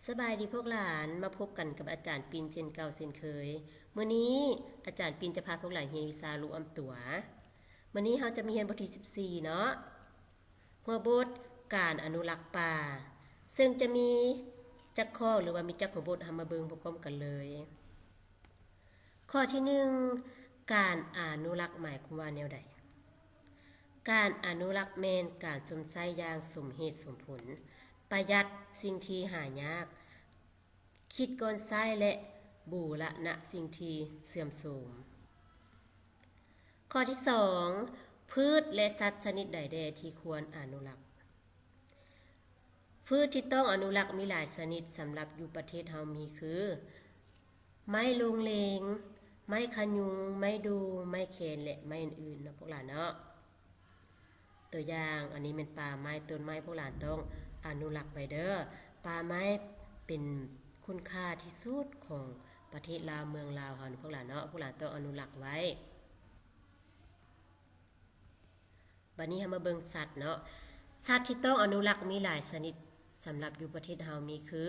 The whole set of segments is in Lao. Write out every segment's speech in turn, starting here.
ສະບາຍດີພວກຫຼານ, ມາພົບກັນກັບອາຈານປິນເຊັ່ນເກົ່າເຊັ່ນເຄີຍ. ມື້ນີ້ອາຈານປິນຈະພາພວກຫຼານຮຽນວິຊາຮູ້ອ້ອມຕົວ. ມື້ນີ້ເຮົາຈະມີຮຽນບົດທີສິບສີ່ເນາະ, ຫົວບົດການອະນຸລັກປ່າ, ເຊິ່ງຈະມີຈັກຂໍ້ ຫຼືວ່າມີຈັກຫົວບົດ, ເຮົາມາເບິ່ງພ້ອມໆກັນເລີຍ. ຂໍ້ທີໜຶ່ງ, ການອະນຸລັກໝາຍຄວາມວ່າແນວໃດ? ການອະນຸລັກແມ່ນການຊົມໃຊ້ຢ່າງສົມເຫດສົມຜົນ, ປະຢັດສິ່ງທີ່ຫາຍາກ, ຄິດກ່ອນໃຊ້ ແລະ ບູລະນະສິ່ງທີ່ເສື່ອມໂຊມ. ຂໍ້ທີສອງ, ພືດ ແລະ ສັດຊະນິດໃດແດ່ທີ່ຄວນອະນຸລັກ? ພືດທີ່ຕ້ອງອະນຸລັກມີຫຼາຍຊະນິດສຳລັບຢູ່ປະເທດເຮົາມີຄື ໄມ້ໂລງເລງ, ໄມ້ຂະຍຸງ, ໄມ້ດູ່, ໄມ້ແຄນ ແລະ ໄມ້ອື່ນໆເນາະພວກຫຼານເນາະ. ຕົວຢ່າງ, ອັນນີ້ແມ່ນປ່າໄມ້, ຕົ້ນໄມ້ພວກຫຼານຕ້ອງອະນຸລັກໄວ້ເດີ້. ປ່າໄມ້ເປັນຄຸນຄ່າທີ່ສຸດຂອງປະເທດລາວ, ເມືອງລາວເຮົານີ້ພວກຫຼານເນາະ, ພວກຫຼານຕ້ອງອະນຸລັກໄວ້. ບັດນີ້ເຮົາມາເບິ່ງສັດເນາະ. ສັດທີ່ຕ້ອງອະນຸລັກມີຫຼາຍຊະນິດສຳລັບຢູ່ປະເທດເຮົາມີຄື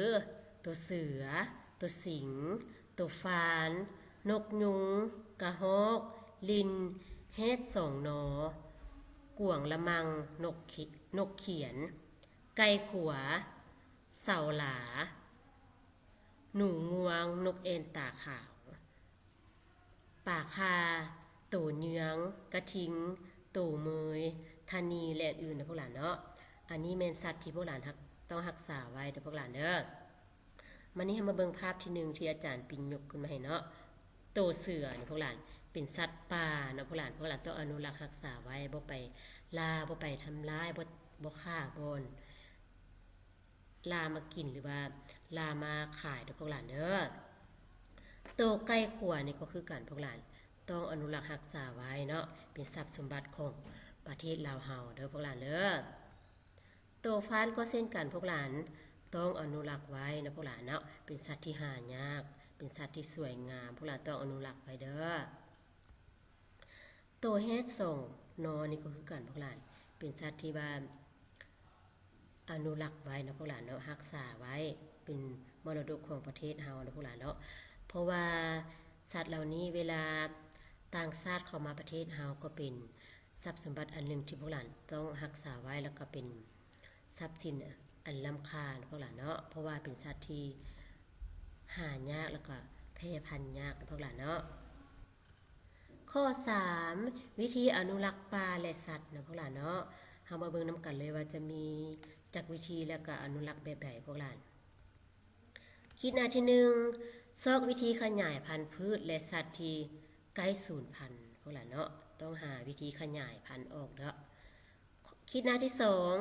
ໂຕເສືອ, ໂຕສິງ, ໂຕຟານ, ນົກຍຸງ, ກະຮອກ, ລິ່ນ, ແຮດສອງໜໍ, ກວາງລະມັງ, ນົກຂ- ນົກຂຽນ, ໄກ່ຂົວ, ເສົາຫຼາ, ໜູງວງ, ນົກແອ່ນຕາຂາວ, ປາຂ່າ, ໂຕເຍືອງ, ກະທິງ, ໂຕເມີຍ, ທະນີ ແລະ ອື່ນໆເນາະພວກຫຼານເນາະ. ອັນນີ້ແມ່ນສັດທີ່ພວກຫຼານຮັກ ຕ້ອງຮັກສາໄວ້ເດີ້ພວກຫຼານເດີ້. ມານີ້ເຮົາມາເບິ່ງພາບທີໜຶ່ງທີ່ອາຈານປິນຍົກຂຶ້ນມາໃຫ້ເນາະ. ໂຕເສືອນີ້ພວກຫຼານເປັນສັດປ່າເນາະພວກຫຼານ, ພວກຫຼານຕ້ອງອະນຸລັກຮັກສາໄວ້, ບໍ່ໄປລ່າ, ບໍ່ໄປທຳລາຍ, ບໍ່ ບໍ່ຂ້າບ່ອນ ລ່າມາກິນ ຫຼືວ່າລ່າມາຂາຍເດີ້ພວກຫຼານເດີ້. ໂຕໄກ່ຂົວນີ້ກໍຄືກັນພວກຫຼານ, ຕ້ອງອະນຸລັກຮັກສາໄວ້ເນາະ, ເປັນຊັບສົມບັດຂອງປະເທດລາວເຮົາເດີ້ພວກຫຼານເດີ້. ໂຕຟານກໍເຊັ່ນກັນພວກຫຼານ, ຕ້ອງອະນຸລັກໄວ້ເນາະພວກຫຼານເນາະ, ເປັນສັດທີ່ຫາຍາກ, ເປັນສັດທີ່ສວຍງາມ, ພວກຫຼານຕ້ອງອະນຸລັກໄວ້ເດີ້. ໂຕແຮດສອງໜໍນີ້ກໍຄືກັນພວກຫຼານ, ເປັນສັດທີ່ວ່າອະນຸລັກໄວ້ເນາະພວກຫຼານເນາະ, ຮັກສາໄວ້ ເປັນມໍລະດົກຂອງປະເທດເຮົາເນາະພວກຫຼານເນາະ. ເພາະວ່າສັດເຫຼົ່ານີ້ເວລາຕ່າງຊາດເຂົ້າມາປະເທດເຮົາກໍເປັນຊັບສົມບັດອັນໜຶ່ງທີ່ພວກຫຼານຕ້ອງຮັກສາໄວ້ ແລ້ວກໍເປັນຊັບສິນອັນລ້ຳຄ່າເນາະພວກຫຼານເນາະ, ເພາະວ່າເປັນສັດທີ່ຫາຍາກ ແລ້ວກໍແຜ່ພັນຍາກເນາະພວກຫຼານເນາະ. ຂໍ້ສາມ ວິທີອະນຸລັກປ່າ ແລະ ສັດເນາະພວກຫຼານເນາະ. ເຮົາມາເບິ່ງນຳກັນເລີຍວ່າຈະມີຈັກວິທີ ແລະ ກະອະນຸລັກແບບໃດພວກຫຼານ. ຄິດໜ້າທີໜຶ່ງ ຊອກວິທີຂະຫຍາຍພັນພືດ ແລະ ສັດທີ່ໃກ້ສູນພັນພວກຫຼານເນາະ, ຕ້ອງຫາວິທີຂະຫຍາຍພັນອອກເນາະ. ຄິດໜ້າທີສອງ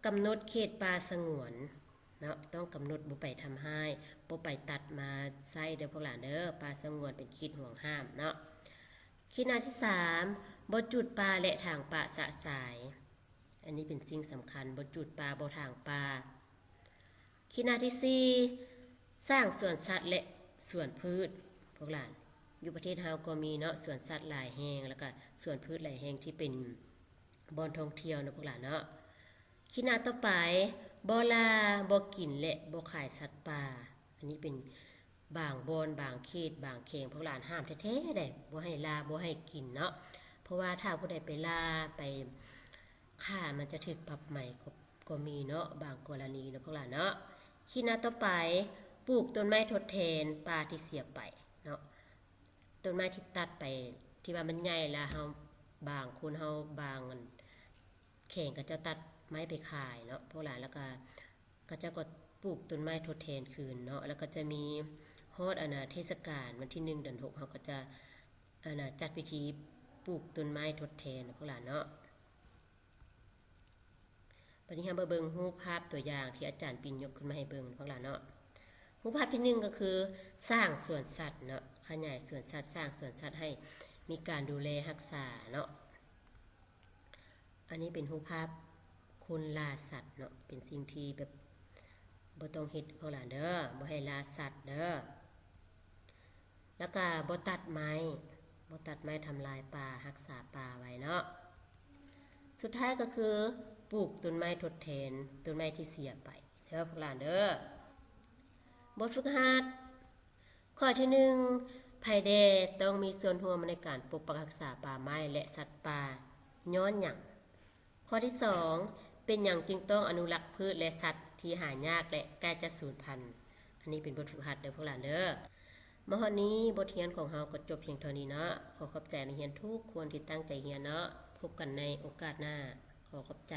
ກຳນົດເຂດປ່າສະຫງວນເນາະ, ຕ້ອງກຳນົດບໍ່ໄປທຳຮ້າຍ, ບໍ່ໄປຕັດມາໃຊ້ເດີ້ພວກຫຼານເດີ້, ປ່າສະຫງວນເປັນເຂດຫວງຫ້າມເນາະ. ຄິດໜ້າທີສາມ ບໍ່ຈູດປ່າ ແລະ ຖາງປ່າຊະຊາຍ, ອັນນີ້ເປັນສິ່ງສຳຄັນ, ບໍ່ຈູດປ່າ ບໍ່ຖາງປ່າ. ຄິດໜ້າທີສີ່ ສ້າງສວນສັດ ແລະ ສວນພືດ ພວກຫຼານ. ຢູ່ປະເທດເຮົາກໍມີເນາະ ສວນສັດຫຼາຍແຫ່ງ ແລ້ວກະສວນພືດຫຼາຍແຫ່ງທີ່ເປັນບ່ອນທ່ອງທ່ຽວເນາະພວກຫຼານເນາະ. ຄິດໜ້າຕໍ່ໄປ ບໍ່ລ່າ ບໍ່ກິນ ແລະ ບໍ່ຂາຍສັດປ່າ. ອັນນີ້ເປັນບາງບ່ອນ ບາງເຂດ ບາງແຂວງ ພວກຫຼານຫ້າມແທ້ໆເດ້ ບໍ່ໃຫ້ລ່າ ບໍ່ໃຫ້ກິນເນາະ. ເພາະວ່າຖ້າຜູ້ໃດໄປລ່າ ໄປ ຂ້າມັນຈະຖືກປັບໃໝກໍ ກໍມີເນາະ ບາງກໍລະນີເນາະພວກຫຼານເນາະ. ຂີດໜ້າຕໍ່ໄປ ປູກຕົ້ນໄມ້ທົດແທນປ່າທີ່ເສຍໄປເນາະ, ຕົ້ນໄມ້ທີ່ຕັດໄປ ທີ່ວ່າມັນໃຫຍ່ແລ້ວເຮົາ ບາງຄົນເຮົາ ບາງອັນແຂວງເຂົາເຈົ້າຕັດໄມ້ໄປຂາຍເນາະພວກຫຼານ, ແລ້ວກໍເຂົາເຈົ້າກໍປູກຕົ້ນໄມ້ທົດແທນຄືນເນາະ. ແລ້ວກໍຈະມີຮອດອັນນາ ເທດສະການວັນທີໜຶ່ງເດືອນຫົກ ເຮົາກໍຈະອັນນາ ຈັດພິທີປູກຕົ້ນໄມ້ທົດແທນພວກຫຼານເນາະ. ບັດນີ້ເຮົາມາເບິ່ງຮູບພາບຕົວຢ່າງທີ່ອາຈານປິ່ນຍົກຂຶ້ນມາໃຫ້ເບິ່ງພວກຫຼານເນາະ. ຮູບພາບທີໜຶ່ງກໍຄືສ້າງສວນສັດເນາະ, ຂະຫຍາຍສວນສັດ, ສ້າງສວນສັດໃຫ້ມີການດູແລຮັກສາເນາະ. ອັນນີ້ເປັນຮູບພາບຄົນລ່າສັດເນາະ, ເປັນສິ່ງທີ່ແບບບໍ່ຕ້ອງເຮັດພວກຫຼານເດີ, ບໍ່ໃຫ້ລ່າສັດເດີ. ແລ້ວກະບໍ່ຕັດໄມ້, ບໍ່ຕັດໄມ້ທຳລາຍປ່າ, ຮັກສາປ່າໄວ້ເນາະ. ສຸດທ້າຍກໍຄືປູກຕົ້ນໄມ້ທົດແທນຕົ້ນໄມ້ທີ່ເສຍໄປເດີພວກຫຼານເດີ. ບົດຝຶກຫັດ ຂໍ້ທີໜຶ່ງ ໃຜແດ່ຕ້ອງມີສ່ວນຮ່ວມໃນການປົກປັກຮັກສາປ່າໄມ້ ແລະ ສັດປ່າ ຍ້ອນຫຍັງ? ຂໍ້ທີສອງ ເປັນຫຍັງຈຶ່ງຕ້ອງອະນຸລັກພືດ ແລະ ສັດທີ່ຫາຍາກ ແລະ ໃກ້ຈະສູນພັນ? ອັນນີ້ເປັນບົດຝຶກຫັດເດີພວກຫຼານເດີ. ມາຮອດນີ້ບົດຮຽນຂອງເຮົາກໍຈົບພຽງເທົ່ານີ້ເນາະ. ຂໍຂອບໃຈນັກຮຽນທຸກຄົນທີ່ຕັ້ງໃຈຮຽນເນາະ. ພົບກັນໃນໂອກາດໜ້າ. ຂໍຂອບໃຈ.